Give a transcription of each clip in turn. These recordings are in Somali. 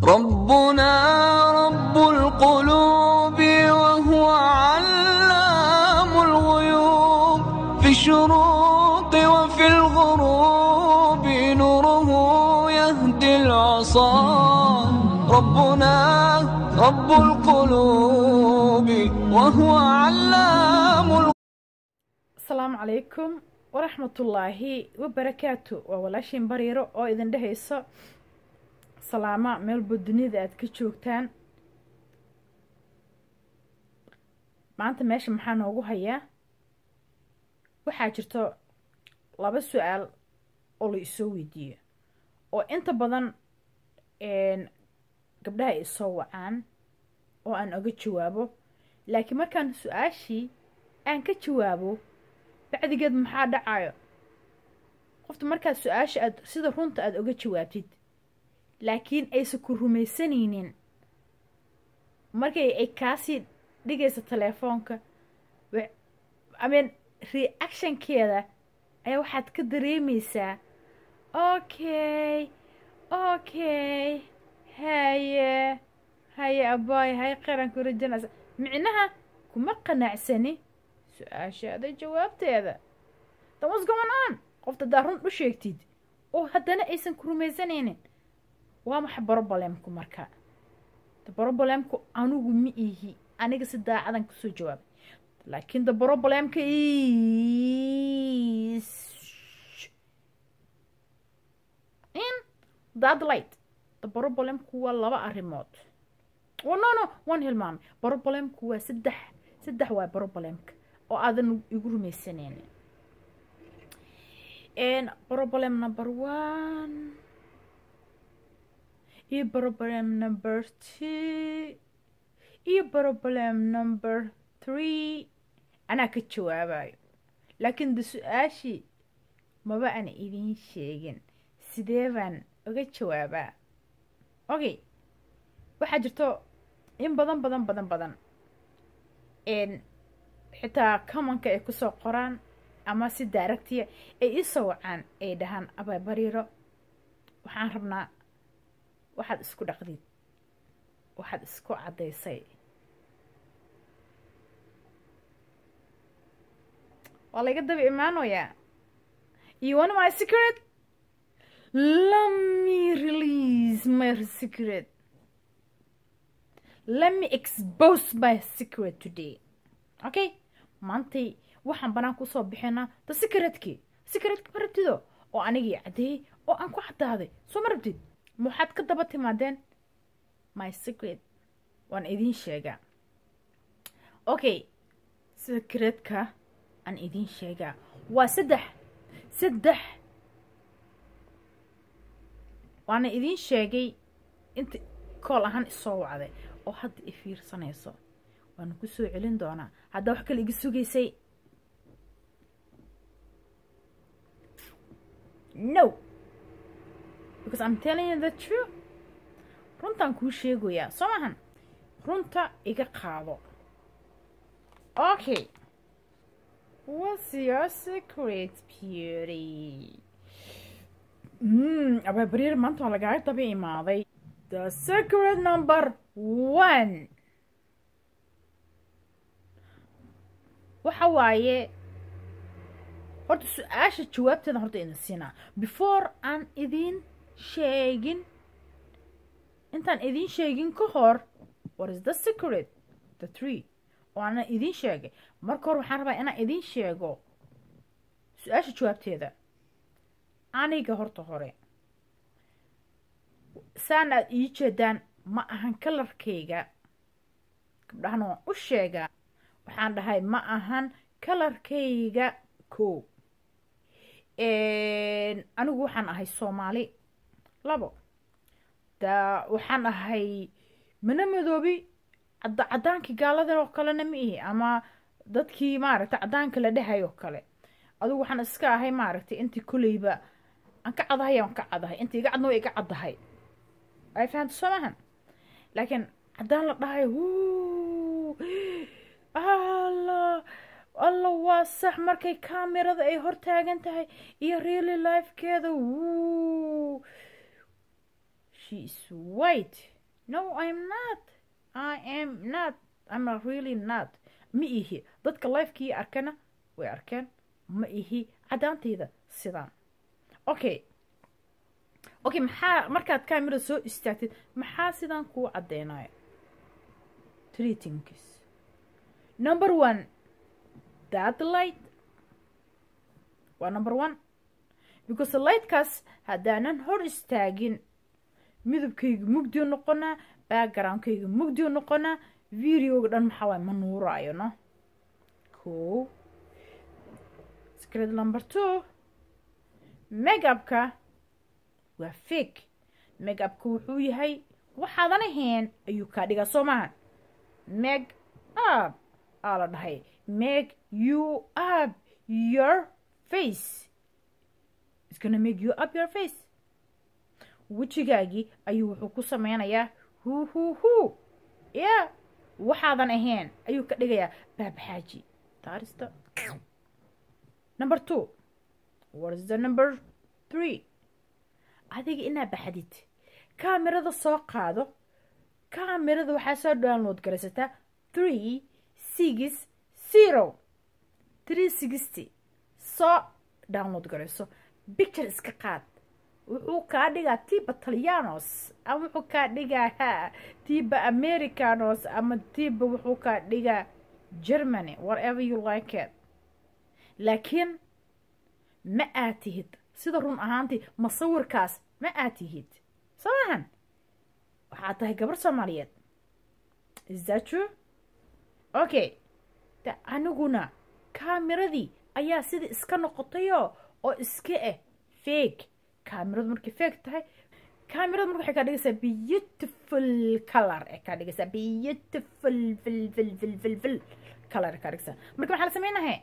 ربنا رب القلوب وهو علام الغيوب في الشروق وفي الغروب نوره يهدي العصا ربنا رب القلوب وهو علام. Asalaamu calaykum waraxmatullaahi wabarakaatu. Waa walaashiin Bariiro oo idin dhehayso salaama meelba dunida aad ka joogtaan. Maanta meesha maxaa noogu hayaa? Waxaa jirto laba su-aal oo la isoo weydiiyo oo inta badan gabdhaha ay isoo wacaan oo aan oga jawaabo, laakiin markaan su-aashii aan ka jawaabo bacdigeed maxaa dhacayo? Qofta markaad su-aasha aad sida runta aada oga jawaabtid, laakiin aysan ku rumaysanaynin, markay ay kaasii dhigayso telefoonka, I mean, reactionkeeda ayaa waxaad ka dareemeysaa, Okay, haye haye abaay, hay qaran ku rajanaysa." Micnaha kuma qanacsani su-aashaada jawaabteeda. Then what's going on? Qofta hadaa run u sheegtid oo haddana aysan ku rumaysanaynin, waa maxa problemku? Marka the problemku anigu ma ihi, aniga si daacadan kusoo jawaabay, laakiin the problemka is in that light. The problemku waa laba arrimood. Oh, no, waan hilmaamay. Problemku waa saddex, saddex waa problemka oo aadan igu rumaysanaynin. Problem number one iyo problem number two iyo problem number three anaa ka jawaabayo, laakiin de su-aashii maba ana idiin sheegin, sidee baan uga jawaabaa? Okay, waxaa jirto in badan badan badan badan xitaa commentka ay kusoo qoraan ama si directiya ay iisoo wacaan, ay dhahaan, "Abaa Bariiro, waxaan rabnaa waxaad isku dhaqdid, waxaad isku caddaysay." Waa layga daba imaanayaa. You want my secret? Let me release my secret. Let me expose my secret today. Okay, maantay waxaan banaan kusoo bixinaa the secretkii. Secretka ma rabtido oo anigii caddeeyey oo aan ku caddaaday, soo ma rabtid? Ma waxaad ka daba timaadeen my secret? Waan idiin sheegaa. Okay, secretka aan idiin sheegaa waa saddex, saddex waana idiin sheegay. Inta call ahaan isoo wacday oo hadda i fiirsanayso, waana ku soo celin doonaa haddaa wax kale iga sugaysay. No, because I'm telling you the truth. Runtaan kuu sheegayaa, soo maahan? Runta iga qaado. Okay, what's your secret beauty? Abaa Bariir, maanta waa lagaaga daba imaaday. The secret number one waxa waaye, horta su-aasha jawaabteeda horta idin siinaa before aan idin sheegin, intaan idin sheegin ka hor. What is the secret? The three oo aanan idin sheegay. Marka hore waxaan rabaa inaan idin sheego su-aasha jawaabteeda. Aniga horta hore saan aad ii jeedaan ma ahan colorkayga. Gabdhahana waan u sheegaa, waxaan dhahay ma ahan colorkayga. Ko, anigu waxaan ahay Soomaali. Labo, da waxaan ahay mana madoobi, cadaankii gaalada oo kalena ma ihi, ama dadkii maaragtay cadaanka la dhahay oo kale. Adigu waxaan iska ahay maaragtay intii koleyba aan ka cadahay, aan ka cadahay, inta iga cadna way iga caddahay, ay fahamta, soo maahan? Laakiin caddaan la dhahay, wuu Allah Allah, waa sax. Markay kamerada ay hortaagan tahay iyo really lifekeeda, wuu She is white. No, I'm not. I am not. I'm not really not. Ma ihi. Dadka lifekii arkana way arkeen. Ma ihi caddaantayda sidaan. Okay, maxaa markaad kamerada soo istaagtid maxaa sidaan kuu caddeynaya? Three things. Number one, that light waa number one, because lightkaas haddaanan hor istaagin, midabkayga mugdiu noqonaa, backgroundkayga mugdiu noqonaa, videoga dhan maxaa waay, ma nuuraayo. No ko secret. Number two, makeupka waa fake. Makeupka wuxuu yahay waxaadan ahayn ayuu kaa dhigaa, soo maaha? Make up aa la dhahay, make you up your face. It's gonna make you up your face. Wejigaagii ayuu wuxuu ku sameynayaa hu hu hu ya waxaadan ahayn ayuu ka dhigayaa, baabaxaaji. That is the number two. What is the number three? Adiga inaa baxdid, kaamirada soo qaado. Kaamirada waxaa soo download garaysataa 360, 360 soo download garayso, picture iska qaad. Wuxuu kaa dhigaa tiba Talyanos, ama wuxuu kaa dhigaa tiba Americanos, ama tiba wuxuu kaa dhigaa Germany, whatever you like it. Laakiin ma aad tihid sida run ahaantii masawirkaas, ma aad tihid, soo maahan? Waxaad tahay gabar Soomaaliyeed. Is that true? Okay, de aniguna kaamiradii ayaa sida iska noqotayoo oo iska fake. Kaamiradu markay fake tahay, kaamiradu marka waxay kaa dhigaysaa beautiful color ee kaa dhigaysaa beautiful fil fil fil fil fil color kaa dhigaysaa. Marka maxaa la sameynahay?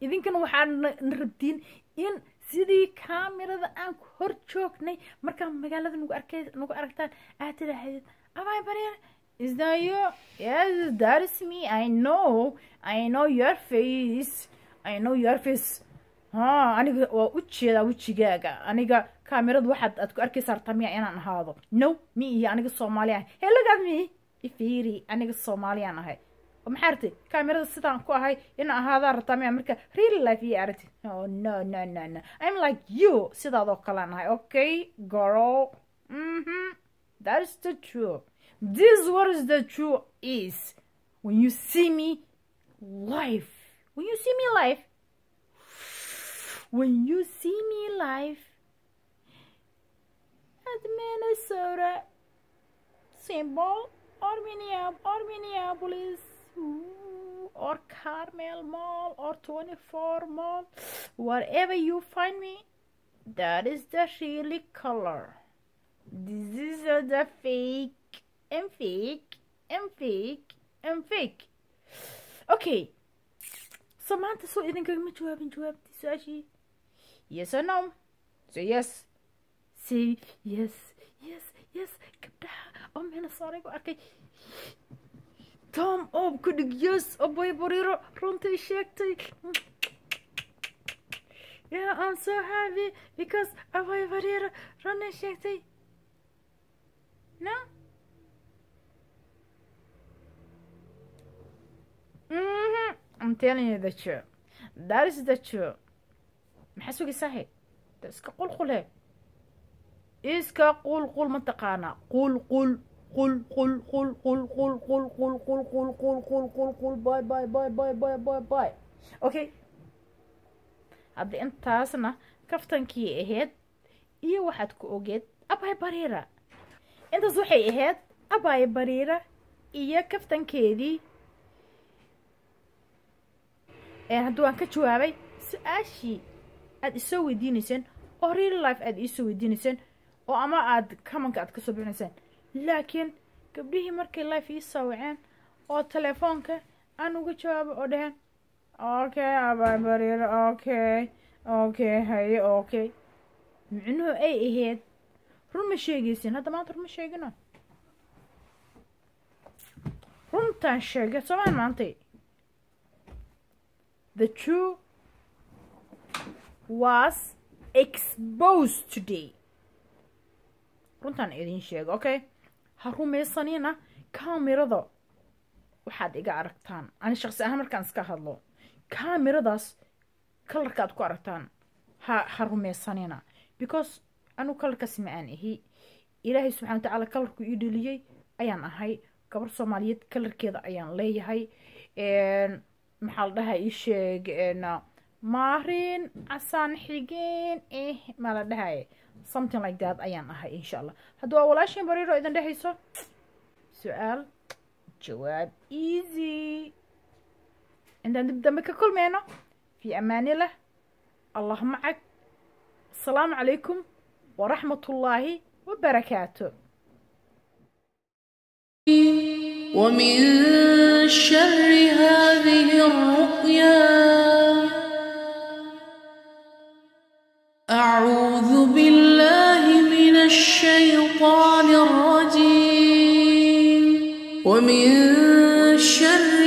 Idinkana waxaa na rabtiin in sidii kaamirada aan ku hor joognay markaa magaalada nagu arkay, nagu aragtaan, aad tidaahdid, "Abay Bareer, is that you?" Yes, that is me. I know, I know your face. I know your face. Ha, aniga waa u jeedaa wejigaaga. Aniga kaamirada waxaad aad ku arkaysaa rabtaa miya inaan ahaado? No, mi iyo aniga Soomaali ahay. Hey, look at me, ifiiri, aniga Soomaaliyaan ahay. Maxaa artay? Kaamirada sidaan ku ahay inaan ahaadaa rabtaa miya marka real life iyo aragti? Oh, no, no, no, no, I'm like you, sidaadoo kalean ahay. Okay, girl. That is the truth. This what is the truth is when you see me live, when you see me live, when you see me live at Minnesota, St. Paul or Minneapolis or Minneapolis or Carmel Mall or 24 Mall, wherever you find me, that is the really color. This is the fake and fake and fake and fake. Okay, so maanta soo idinkagama jawaabin jawaabtii su-aashii? Yes or no? Say yes. Say yes, yes. Gabdhaha oo Minnesota ku arkay, thumb up ku dhig. Yes, Abay Bariiro runtii sheegtay. Yeah, I'm so happy because Abay Bariiro runtii sheegtay. No. I'm telling you the truth. That is the truth. Maxaa sugaysaa he? Iska qulqule, iska qulqul. Ma taqaanaa qulqul? Qul qul qul qul qul qul qul qul qul qul qul qul qul. Bye bye bye bye bye bye bye. Okay, hadda intaasna kaftankii ahayd iyo waxaad ku ogeed Abay Bariira. Intaas waxay ahayd Abay Bariira iyo kaftankeedii. Haddii waan ka jawaabay su-aashii aad isoo weydiineyseen oo real life aad iisoo weydiineyseen oo ama aad commentka aad kasoo bixinayseen, laakiin gabdhihii markay life ii soo waceen oo telefoonka aan uga jawaabo oo dheheen, "Okay, Abay Bariira, okay, haye, okay," micnuhu ay ahayd run ma sheegaysin. Hadda maanta run ma sheegino? Runtaan sheegay soomaan maantay? The truth was exposed today. Runtaan idin sheego, okay? Ha rumaysanina kaamirada waxaad iga aragtaan. Ani shaqsi ahaan markaan iska hadlo, kaamiradaas colorka aad ku aragtaan ha rumaysanina, because anu colorkaas ma aan ahi. Ilaahay subxana watacaala colorku ii dheliyey ayaan ahay. Gabar Soomaaliyeed colorkeeda ayaan leeyahay. Maxaa la dhahaa, ii sheeg, maarin casaan xigeen maa la dhahay, something like that ayaan ahay, insha Allah. Hadda waa walaashin Bariiro idin dhehayso su-aal jawaab easy. Intaan dib dambe ka kulmeyno, fi amaanillah, Allah macag, asalaamu calaykum waraxmat ullaahi wabarakaatu. ومن شر هذه الرقيا أعوذ بالله من الشيطان الرجيم. ومن شر